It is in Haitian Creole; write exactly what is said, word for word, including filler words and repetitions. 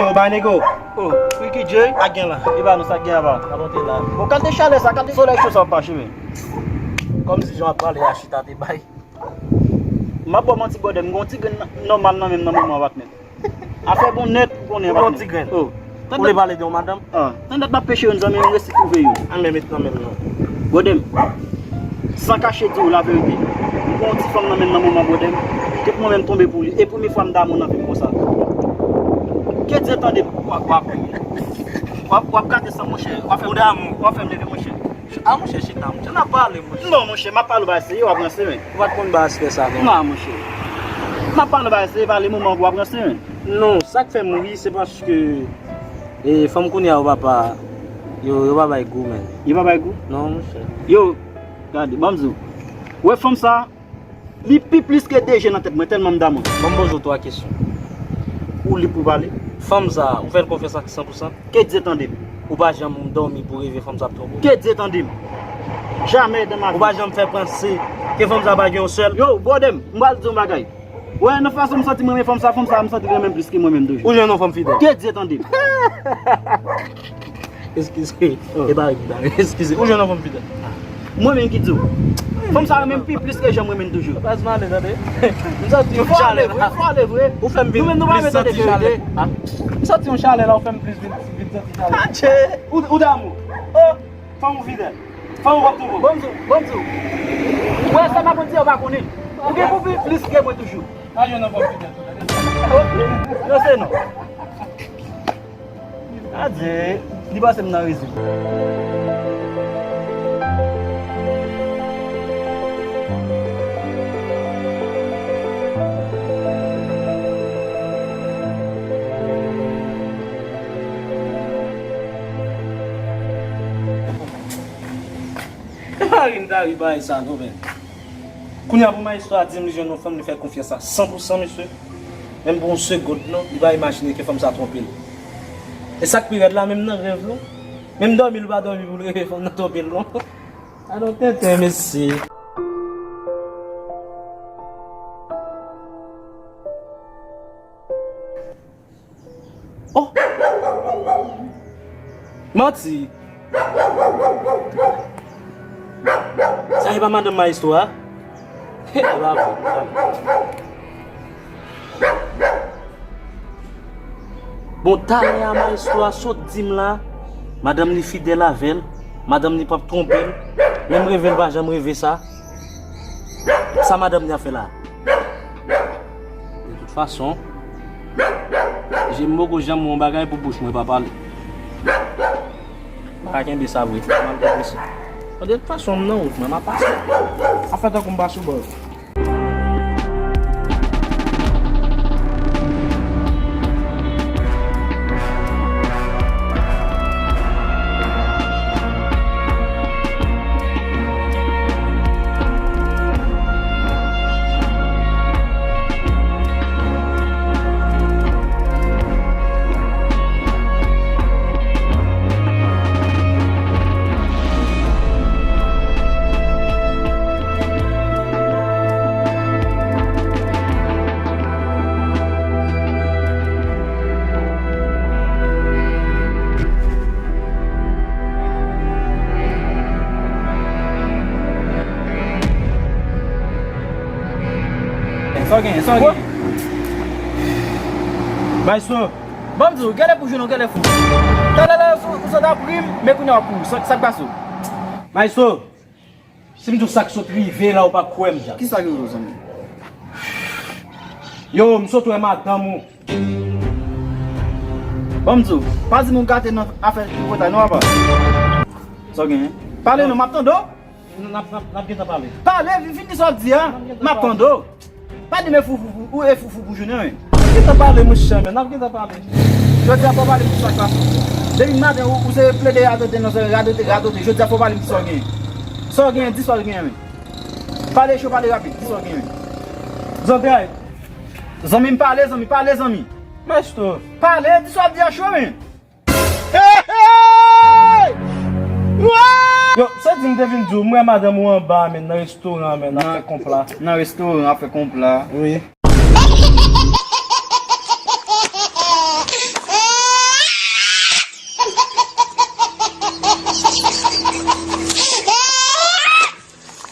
Yo, bay nego. Oh, Ricky J, a gen la. E ba nou sa gen aba. Sa monte la. Bon, kante chalè sa, kante solèy cho sa w ap mache, men. Kòm si jan w ap pale a chita te bay. M ap ba w manti, brother, m gen yon ti grenn nòmal nan menm nan moman an, patnè. Afè bon nèt, ou konnen, patnè. Ou gen yon ti grenn. Oh. Ou vle pale de yon madanm? Ah. Nan nèt m ap peche youn, zanmi m, m resi twouve youn. An men met nan men m non. Brother m, san kache di w laverite, m gen yon ti fanm nan menm nan moman, brother m, ke pou mwen menm tonbe pou li. E premye fwa m damou nan vi m konsa. Ke Dye tande m. W ap, w ap, w ap, w ap gate san, monchè. W ap fè m damou. W ap fè m leve, monchè. A, monchè, chita, monchè, n ap pale, monchè. Non, monchè, m ap pale w bagay serye, w ap ranse, men. Ou pa t konn bagay sa, non? Non, monchè. M ap pale w bagay serye, pale moman pou w ap ranse, men. Non, sa k fè m ri, se paske, e, fanm kounye a yo pa, pa, yo, yo pa bay gou, men. Yo pa bay gou? Non, monchè. Yo, gade, ban m di w. Ou wè fanm sa, li pi plis ke D J nan tèt mwen, tèlman m damou. Ban m poze w twa kesyon. Ou lib pou pale? Fanm sa, ou fè l konfyans a san pou san? Ke Dye tande m. Ou pa janm dòmi pou reve fanm sa ap twonpe w? Ke Dye tande m. Jamè dan ma vi. Ou pa janm fè panse ke fanm sa pa gen yon sèl? Yo, brother m, m pral di w yon bagay. Wè, nan fason m santi m renmen fanm sa, fanm sa, m santi l renmen m plis ke mwen menm toujou. Ou jwenn yon fanm fidèl? Ke Dye tande m. Eskize. Oh. E pa, eskize. Ou jwenn yon fanm fidèl? Mwen menm ki di w. Fanm sa renmen m pi plis ke jan m renmen l toujou. Baz m ale, tande. M santi yon chalè la. Fò ale vre, fò ale vre. Ou fè m vin plis santi chalè. M santi yon chalè la, ou fè m plis vin, vin santi chalè. Adje! Ou, ou damou. Oh, fanm ou fidèl. Fanm ou p ap twonpe w. Bon, m di w, bon, m di w. Ou wè sa m ap di a, ou pa konnen. Ou gen pou viv plis ke mwen toujou. Pa jwenn yon fanm fidèl tou, tande. Oh, non, se non. Adye, li pase m nan rezil. Epa ri m ta ri bagay sa non, men. Kounye a pou maestro a di m li jwenn yon fanm, li fè konfyans a san pou san, mesye. Menm pou yon segond non, li pa imajine ke fanm sa twonpe l. E sa k pi rèd la, menm nan rèv non. Menm dòmi, li pa dòmi pou l reve fanm nan twonpe l non. Alò tenten, mesye. Oh! Manti! Sa e pa madanm maestro a? He, e pa vre, e pa vre. Bon, talè a maestro a sot di m la, madanm li fidèl avè l, madanm li p ap twonpe l, menm reve l pa janm reve sa. Sa madanm li ap fè la? De tout fason, je m poko janm wè yon bagay pou bouch mwen pa pale. M pa ka kenbe sa vre, m al pran prese. De tout fason, m nan wout mwen, m ap pase. Ap fè tankou m pa sou bò. Sa w gen, sa w gen. Maestro. Ban m di w, genlè pou jwenn ou, genlè fou. Talè la, ou sot ap ri m, men kounye a w ap kouri. Sa, sa k pase w? Maestro, si m di w sa k sot rive la, ou p ap kwè m, Jack. Kisa ki rive w, zanmi? Yo, m sot wè madanm ou. Ban m di w, pa di m ou gate nan afè tripotay non, papa. Sa w genyen? Pale non, m ap tande w. N ap, n ap, n ap gentan pale. Pale, vin, vin di sa w ap di a. M ap tande w. Pa di m e fou, fou, fou, ou e fou, fou pou jounen, wi. N ap gentan pale, monchè, men, n ap gentan pale. Jodi a, fò w pale m di sa k pase. Depi maten, ou, ou se plede radote nan zòrèy, radote, radote. Jodi a, fò w pale m di sa w genyen. Sa w genyen, di sa w genyen, men. Pale cho, pale rapid, di sa w genyen, men. Zantray. Zanmi m, pale, zanmi, pale, zanmi. Maestro. Pale, di sa w ap di a cho, men. Hey, hey! Yo, sa di m te vin di w, m wè madanm ou anba, men, nan restoran, men, ap fè konpla. Nan restoran, ap fè konpla. Wi.